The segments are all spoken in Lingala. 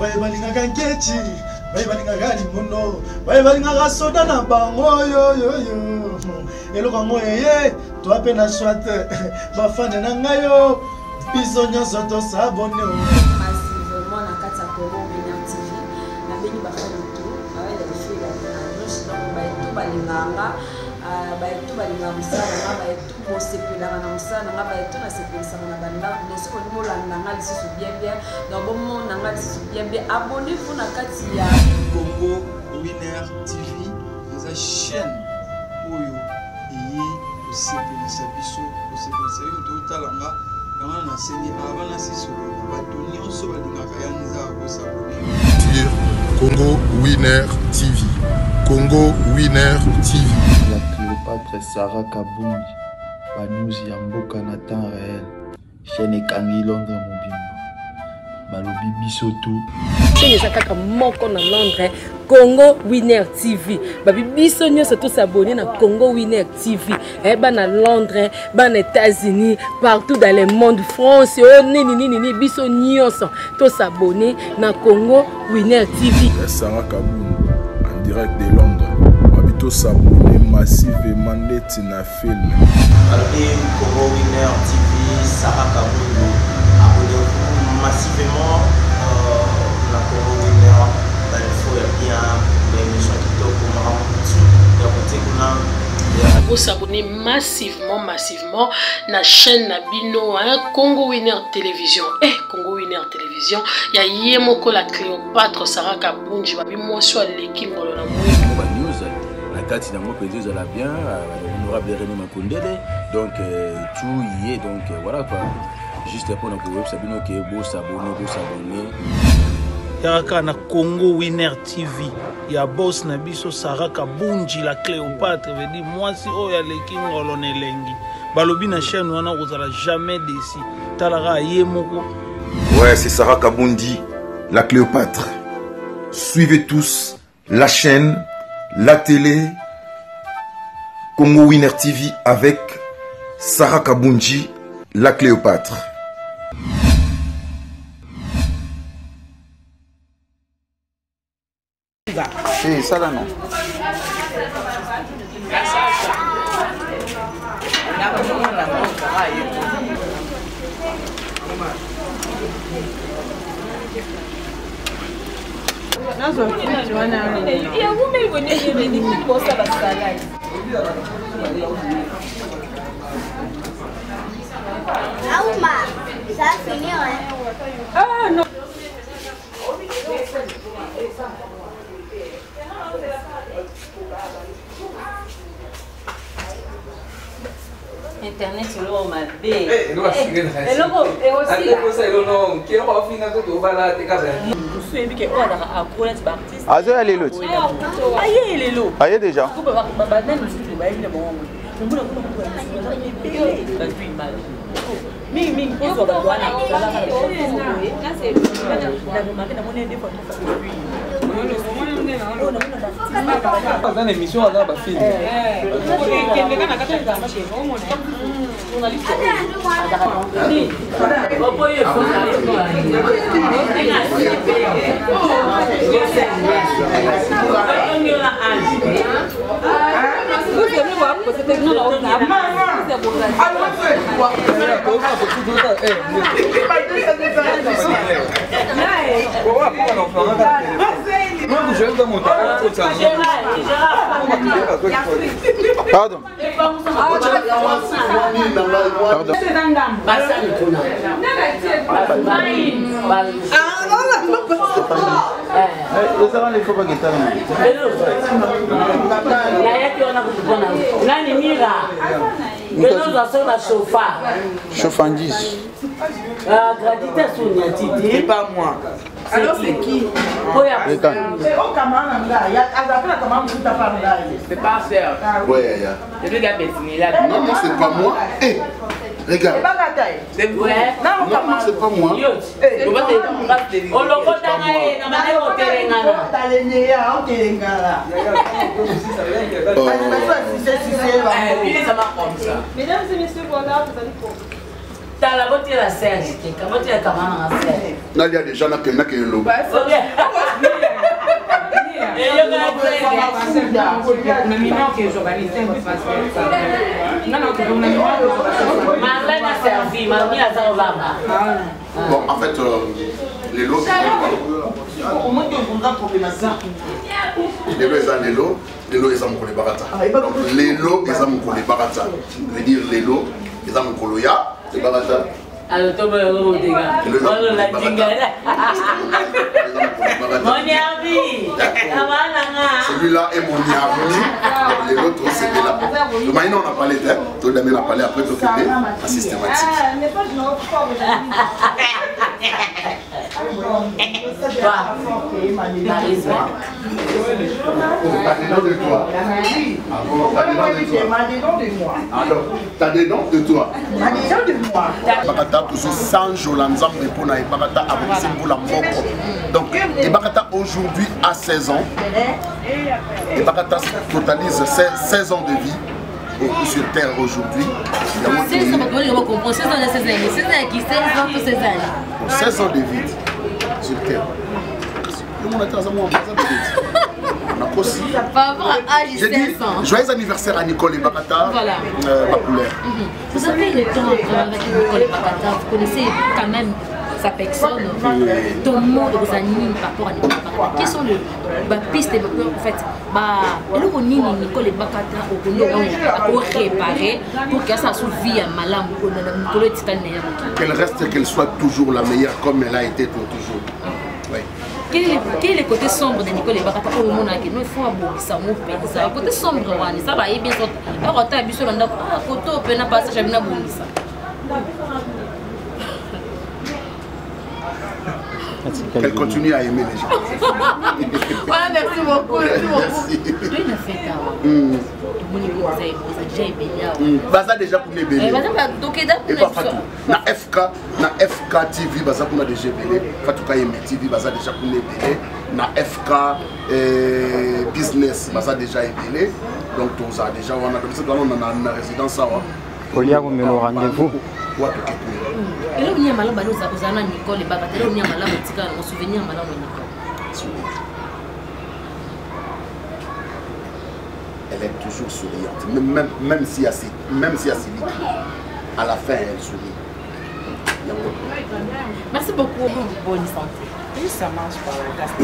Baye balingaka nkeci, baye balingaka limono, baye balingaka soda na bango yoyoyo. Eloko yango eye, toi mpe na soit bafane na ngai yo, biso nyonso tosabone. Massivement na kati ya Congo Winner TV, nabengi bafane tout, baye ya fille ya nyonso, donc baye tout balingaka nga, baye tout balingaka mosala na nga, baye tout bosepelaka na mosala na nga, baye tout nasepelisaka na bandako. Donc soki bolingi bolanda nga lisusu bien bien, donc bomona nga lisusu bien bien, abonnez-vous na kati ya Congo Winner TV, eza chaîne oyo eye kosepelisa biso, kosepelisa yo moto otala nga. Yango wana nasengi avant nasisolola, bato nyonso balingaka ya nzaa kosabone sur Congo Winner TV. Congo Winner TV. La Cléopâtre Sarah Kabungi, ba news ya mboka na temps réel. Chaîne ekangi Londres mobimba. Balobi biso tout. Chaîne eza kaka moko na Londres, Congo Winner TV. Babi biso nyonso to s'abonner na Congo Winner TV. Eh bana Londres, bana États-Unis, partout dans le monde, France, oh nini nini nini biso nyonso to s'abonner na Congo Winner TV. Sarah Kabundu en direct de Londres. Babi to s'abonner massivement ndeti na film. Balobi Congo Winner TV, Sarah Kabundu, abonnez-vous massivement na Congo Winner, ba info ya bien, ba émission kitoko, makambo tout ya kote kuna. Vous s'abonner massivement, massivement na chaîne na bino, hein, Congo Winner Télévision. Eh, Congo Winner Télévision, ya ye moko la Cléopâtre Sarah Kabunji, babi mwasi aleki ngolo na mwindu. Ba news na kati nango mpenza ezala bien, honorable René Makondele, donc tout y est, donc voilà quoi. Juste mpona koyebisa bino ke bosabone, bosabone. Yaka na Congo Winner TV ya boss na biso Sarah Kabunji la Cléopâtre, veut dire mwasi oyo aleki ngolo na elengi. Balobi na chaîne wana kozala jamais déçu. Talaka ye moko. Ouais, c'est Sarah Kabundi, la Cléopâtre. Suivez tous la chaîne, la télé, Congo Winner TV avec Sarah Kabunji, la Cléopâtre. Eh, sala non. Aouma, ça va finir, hein? Ah non. Internet eloko mabe. Eloko mosusu oyebi ke oyo azalaka accro neti baartiste azoya lelo ti aye lelo aye déjà banani mosusu bayebi na bango omona kuna kutu baza ebele bazwi image mingimingi kozwa bato wana na remake namoni deux fois trois fois aza na émission, aza na bafilme. Pardon. Pardon. Ezala il faut pas que nayaki wana kutu mpona nani mira benozwa soki bachauffa chauffandise gradité asoniati te. C'est pas moi. Alors c'est qui? C'est pas Serge. Ouais, yeah. C'est le gars Bessimila. Non, non, c'est pas moi. Eh, regarde. C'est vrai. Non, non, c'est pas moi. Olokotanga ye na bande kotelengana. Mesdames et messieurs, voilà, vous allez pour. Tala botiela Serge te, botiela kamana na Serge. Nalia déjà nakende nakende loba. Marlène a servi, Marlène aza kolamba. Bon, en fait, lelo lelo eza lelo lelo eza mokolo ebakata. Lelo eza mokolo ebakata, veut dire lelo eza mokolo ya ebakata. Celui-là est mon ami. Lelo c'était là. Maintenant on a parlé, hein. Tout on a parlé après t'occuper la systématique. T'as des dents de toi. Ah bon, t'as des dents de toi. Alors, t'as des dents de toi. Ebakata tozosanjola Nzambe mpona Ebakata abokisi mbula moko. Donc Ebakata aujourd'hui à 16 ans, Ebakata totalise 16 ans de vie sur terre aujourd'hui. 16 ans, bato comprendre 16 ans, 16 ans, 16 ans qui 16 ans to 16 ans. 16 ans de vie sur terre. Yo mona te aza mwa aza bébé. Nakosi. Par rapport à âge J'ai dit 16 ans. joyeux anniversaire à Nicole Ebakata. Voilà. Ma couleur. Vous avez le temps de travailler avec Nicole Ebakata, vous connaissez quand même sa personne, ton mot de vos animes par rapport à Nicole Ebakata. Quelles sont les pistes, en fait, eloko nini Nicole Ebakata okondi réparer pour que ça soit vie ya malamu mikolo etikali na ye moki? Qu'elle reste, qu'elle soit toujours la meilleure comme elle a été pour toujours. Oui. Quel est le côté sombre de Nicole Ebakata oyo omonaki no ifo abongisa ngo mpenza côté sombre wana eza bayebi so ata biso na ndako kote oyo mpena passage abina abongisa? Qu'elle continue à aimer les gens. Voilà, merci beaucoup. Merci beaucoup. Toi, une fête awa. Tomoni boza boza déjà ebele awa. Baza déjà kuna ebele. Baza tokeda kuna. Epa Fatou. Na FK, na FK TV baza kuna déjà ebele. Fatou Kayembe TV baza déjà kuna ebele. Na FK business baza déjà ebele. Donc toza déjà wana donc c'est wana na na résidence awa. Olia komela rendez-vous. Wapi okekuna? Eloko nini ya malamu bali ozala na Nicole Ebakata? Eloko nini ya malamu etikala nango, souvenir ya malamu ya Nicole? Elle est toujours souriante, même, même, si même si acidique, à la fin elle sourit. Merci beaucoup, bonne santé. Oui, ça marche par la grâce.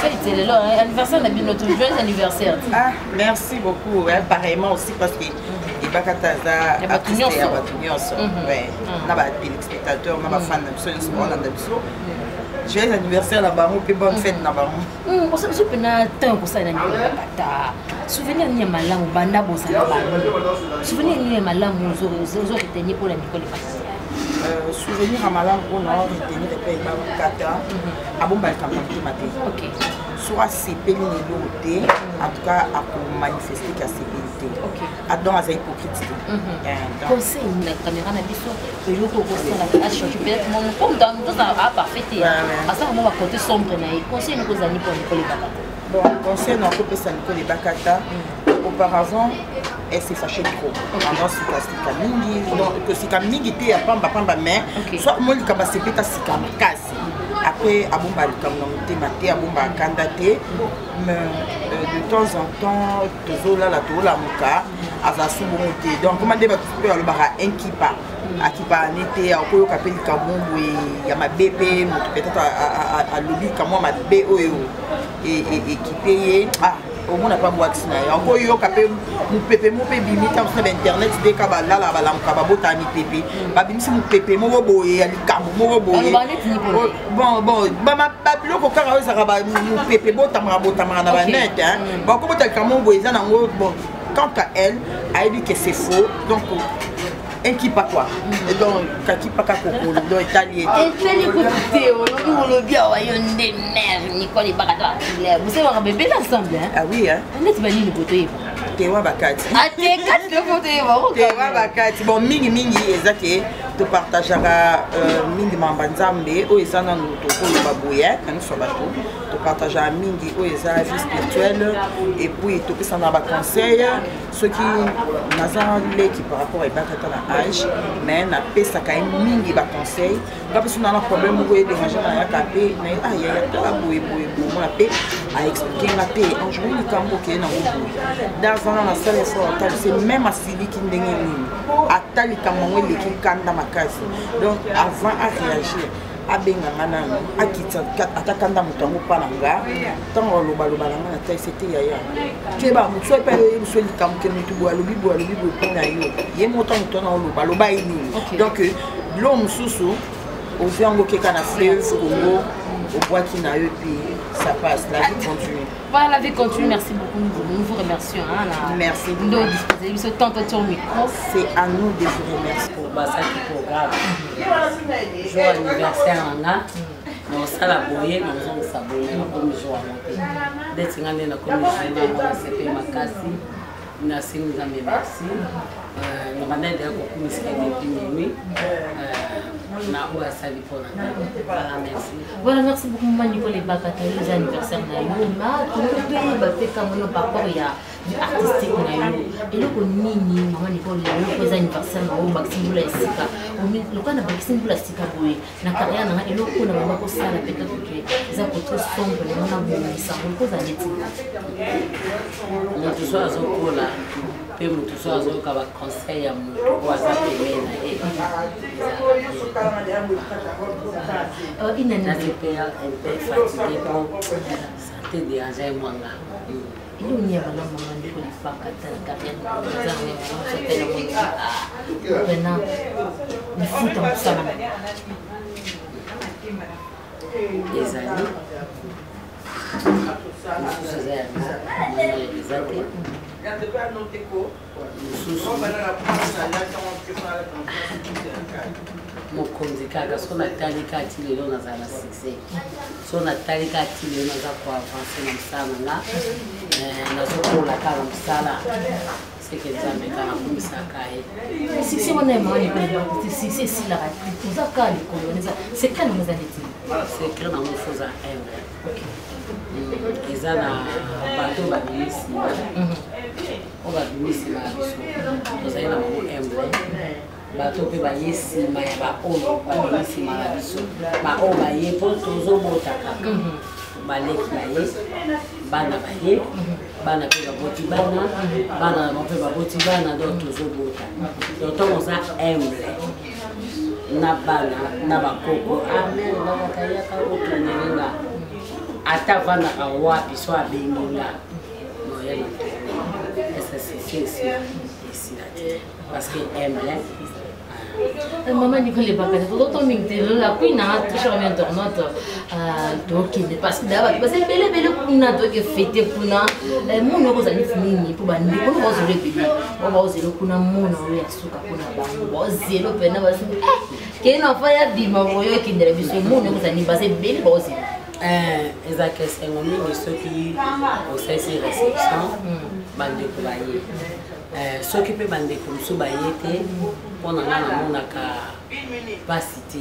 Fête lelo anniversaire na bino, tout joyeux anniversaire. Ah, merci beaucoup. Ouais, pareillement aussi parce que Ebakata aza Ya bato artiste nyonso. ya bato nyonso. Ouais. Na ba téléspectateurs, na ba fan na biso nyonso baolanda biso. Joyeux anniversaire na bango mpe bonne fête na bango. Osa biso mpena ntango kosala na Nicole Ebakata, souvenir nini ya malamu banda bozala bango, souvenir nini ya malamu ozo retenir mpona Nicole Ebakata? Souvenir ya malamu oyo na retenir epai Ebakata, abomba likambo na motema te. So asepeli na eloko te, en tout cas akomanifeste ke asepeli te. Donc aza hypocrite te. Conseil na caméra na biso, eloko okosalaka achange peut-être mo po moto moto aparfait te, asalaka mwa bacoté sombre na ye, conseil nini kozali mpo Nicole Ebakata? Bon, conseil na kopesa Nicole Ebakata, auparavant elle s'est fâchée trop pendant sikasika mingi, donc kosika mingi te ya pamba pamba, mais soit moi likambo asepeta sika makasi, après abomba likambo na motema te, abomba akanda te. Mais de temps en temps tozolala, tozolamuka, aza su bongo te. Donc koma nde bato mpe balobaka inkipa akipa ne te, akoyoka mpe likambo boye ya mabe mpe moto peut-être alobi likambo ya mabe oyo ekipe ye, ah omona mpa bwakisi na ye, akoyoka mpe mopepe mo mpe ebimi ntango mosusu na bainternet te ka balala balamuka babotaka mipepe, babimisi mopepe moko boye ya likambo moko boye. Baloba neti nini mpona? Bon, babiloko kaka oyo ezalaka mopepe botamaka botamaka na banet bakobota likambo moko boye eza nango. Bon, quant à elle, ayebi que c'est faux, donc inkipa quoi. Et donc kakipaka kokolo, donc etali ye te. Etali kutu te, olobi olobi awa yo nde mare Nicole Ebakata, bakile bosalaka bebele ensemble, hein? Ah oui, hein. Neti banini po toyeba? Tewa bakati. Ate kati po toyeba. Tewa bakati. Bon, mingimingi eza ke topartageaka mingi mamba Nzambe oyo eza nanu tokoloba boye na miso ya bato. Topartageaka mingi oyo eza vie spirituelle, et puis topesana baconseil. Soki naza leki par rapport ebakata na age, mais napesaka ye mingi baconseil. Nga mpe so na na problème moko edérange, nayaka mpe naye ayaya, tala boye boye boye, mona mpe aexplike nga mpe ange likambo okeye nango boye. Davanga nasala effort, atalise même asiliki ndenge nini, ata likambo yango eleki kanda makasi, donc avant aréagir, abenga nga nanu, akitisa ata kanda moto yango mpa na nga. Ntango alobaloba na nga, natalisi te yaya, keba motu so epe ayoyebi so likambo ke motu boye alobi boye, alobi boye mpo na yo, ye moko ntango motu wana oloba aloba ye nini. Donc biloko mosusu ozwi yango keka na fleuve Congo, obwaki na yo, puis ça passe, la vie continue. Voilà, la vie continue. Merci beaucoup. Nous vous remercions. Hein, la... Merci. Nous disposer ce temps sur le micro. C'est à nous de vous remercier. Pour Basaki programme. Jour anniversaire en a. Naosala boye, nazongisa boye, nakomi jour yango te ndeti nga nde nakomi jour yango, nasepe makasi, nasengi Nzambe merci. Na bandai deya kokumisaka depuis minuit na oyo asali mpona nga. Voilà, merci. Voilà, merci beaucoup, Maman Nicole Ebakata, les anniversaire na yo. Ma, toyeba mpe kamona par rapport ya vie artistique na yo. Eloko nini, Maman Nicole, lelo po eza anniversaire na yo, obakisi mbula ya sika. Lokola nabakisi mbula ya sika boye na carrière na nga, eloko oyo na banda kosala peut-être que eza kote sombre na nga, nabongisa yango lokoza neti. Moto so azokola mpe moto so azoyoka baconseil ya moto oyo aza pembeni na ye. Nazi mpe un peu fatigué mpo santé dérange mwanga. Eloko nini ya malamu wana ndeko Lifaka ta na carrière na yo eza nango ya malamu, so tala yango mpena lifuta mosala na yo? Ezali mosusu eza ya nga, eza te mosusu mokonzi kaka. So natali kaka ti lelo nazala na succès, so natali kaka ti lelo naza koavance na mosala na nga, nazokola kaka na mosala, seke Nzambe kaka nakumisaka ye. Succès wana ya mama Nicole, succès esilaka te, oza kaka likolo wana, eza secret nango eza neti? Secret nango, fo oza humble. Eza na bato babimi nsima, oyo babimi nsima ya biso, tozali na bango humble. Bato mpe baye nsima ya baoyo babimi nsima na biso, baoyo baye, mpo tozobota kaka baleki baye, bana baye, bana mpe baboti bana, bana na bango mpe baboti bana, donc tozobota. Donc ntango oza humble na bana na bakoko, amen, bakata yaka otournele nga, ata avandaka wapi, so abengi nga, noya na tourne ese sisi esila esila te, parce que humble. Maman Nicole Ebakata, tozoto mingi te lelo appui na très cher ami internaute, tokende parce que bato baza ebele ebele kuna, toke fete kuna. Mona okozala neti nini mpo bandeko no bazolo ebele oyo baozelo kuna, mona oyo ya suka mpona bango baozelo mpena basingi kei na fa ya bima boyo ekendela biso. Mona okozala nini? Baza ebele baozelo. Ezalaka esengo mingi soki osalisi réception, bandeko baye. Soki mpe bandeko mosusu baye te, mpo na nga namonaka mpasi te,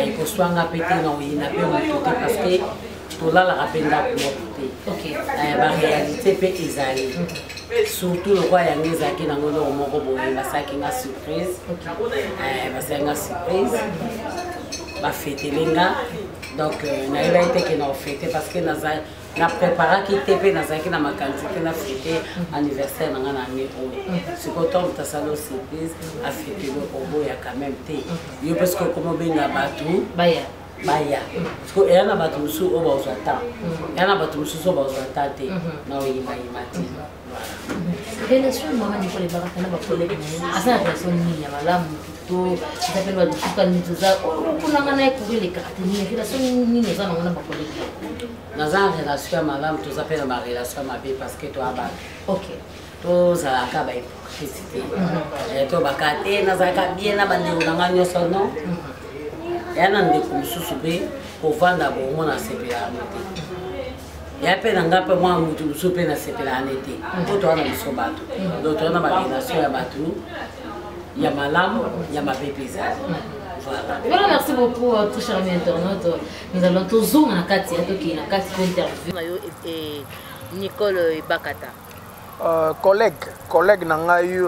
ekoswanga mpe te, na oyina mpe moto te, parce que tolalaka mpe ndako moko te. Baréalité mpe ezali surtout lokola yango ezalaki nango eloko moko boye, basalaki nga surprise, basalaki nga surprise, bafetele nga. Donc nayebaki te ke na ofete, parce que na préparaki te mpe nazalaki na makanisi te na fete anniversaire na nga na année oyo. Sikoyo ntango moto asali o surprise, afetele, oboya quand même te yo mpe. Sikoyo okoma obenga bato baya. Baya sikoyo, eya na bato mosusu oyo bazwa temps, eya na bato mosusu oyo bazwa temps te, na oyimayima te. Relation mama Nicole Ebakata na bacollègue na ye, aza na relation nini ya malamu to eza mpe balusuka nini? Toza okunanga na ye cour elekaka te. Nini relation nini oza nango na bacollègue? Naza na relation ya malamu, toza mpe na barelation ya mabe, parce que toya bato. Tozalaka bahypocrite te, tobaka te nazalaka bien na bandeko na nga nyonso, non. Eya na ndeko mosusu mpe kovanda bongo nasepelaka no te, ya mpe na nga mpe mwa motu mosusu mpe nasepelaka ne te, mpo toza na biso bato. Donc toza na barelation ya bato ya malamu, ya mabe mpe ezali. Voilà. Voilà, merci beaucoup, très cher ami internaute. Nous allons toujours na kati, toki na kati pour interview. Na yo et Nicole Bakata. Collègue na ngai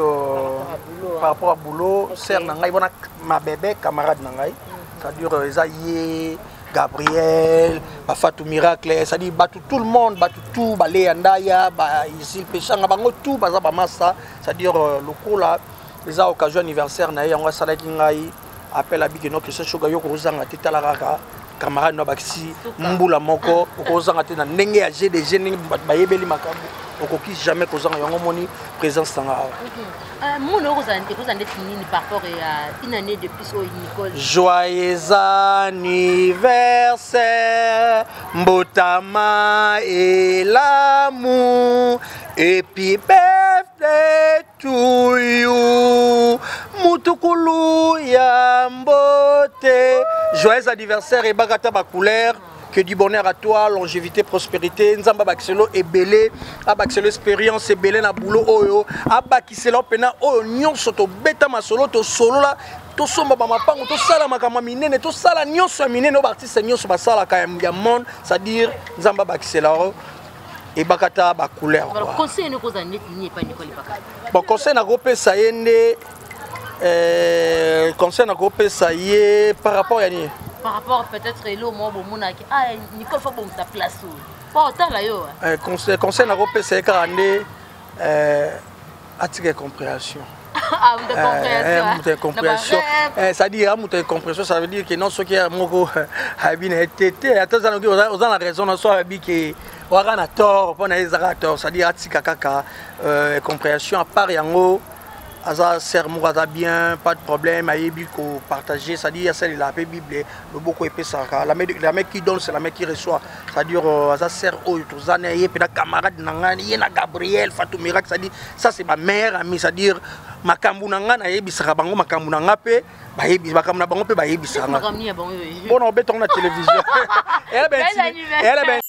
par rapport à boulot, sœur na ngai wana ma bébé camarade na ngai. C'est-à-dire eza ye Gabriel, Bafatou Miracle, c'est-à-dire bato tout le monde, bato tout Baleya Ndaya, ba Isil Peshanga, bango tout baza ba massa, c'est-à-dire lokola eza occasion anniversaire na ye yango asalaki ngai appel abiki no Christian Shoga yo kozanga te, tala kaka camarade no abakisi mbula moko, okozanga te na ndenge ya GDG, ndenge bato bayebeli makambo, okoki jamais kozanga yango. Omoni présence nanga awa. Mona ekozala ndeti nini par rapport ya une année de plus oyo Nicole? Joyeux anniversaire, mbotama elamu, happy birthday to you, mutukulu ya mbote. Joyeux anniversaire Ebakata bacouleur, que du bonheur à toi, longévité, prospérité. Nzambe abakiselo ebele, abakiselo expérience ebele na boulot oyo, abakiselo pena oyo nyonso tobeta masolo, tosolola, tosomba bamapango, tosala makambo ya minene, tosala nyonso ya minene oyo baartiste nyonso basalaka ya monde. C'est-à-dire Nzambe abakisela oyo Ebakata bacouleur. Voilà, conseil ekozala neti nini epai Nicole Ebakata? Bon, conseil nakopesa ye nde conseil nakopesa ye par rapport ya nini? Par rapport peut-être elo moko bomonaki, ah Nicole faut bongisa place oyo po otala yo. Conseil nakopesa ye kaka nde atika incompréhension. Ah, moto ya compréhension. Moto ya incompréhension, c'est-à-dire moto ya incompréhension, ça veut dire que non, soki moko ayebi na ye te te, ata oza na raison na so, ayebi ke waka na tort, mpo na ye ezaka tort. C'est-à-dire atika kaka incompréhension. À part yango, aza sœur moko aza bien, pas de problème, ayebi kopartager, c'est-à-dire asalela mpe Bible, loboko epesaka, la main qui donne, c'est la main qui reçoit. C'est-à-dire aza sœur oyo toza na ye mpe na camarade na ngai, ye na Gabriel Fatou Miracle, c'est-à-dire ça c'est ma meilleure amie. C'est-à-dire makambo na ngai nayebisaka bango, makambo na ngai mpe bayebi, makambo na bango mpe bayebisaka nga. Makambo nini ya bango oyo? Mpona obetango na télévision. Joyeux anniversaire.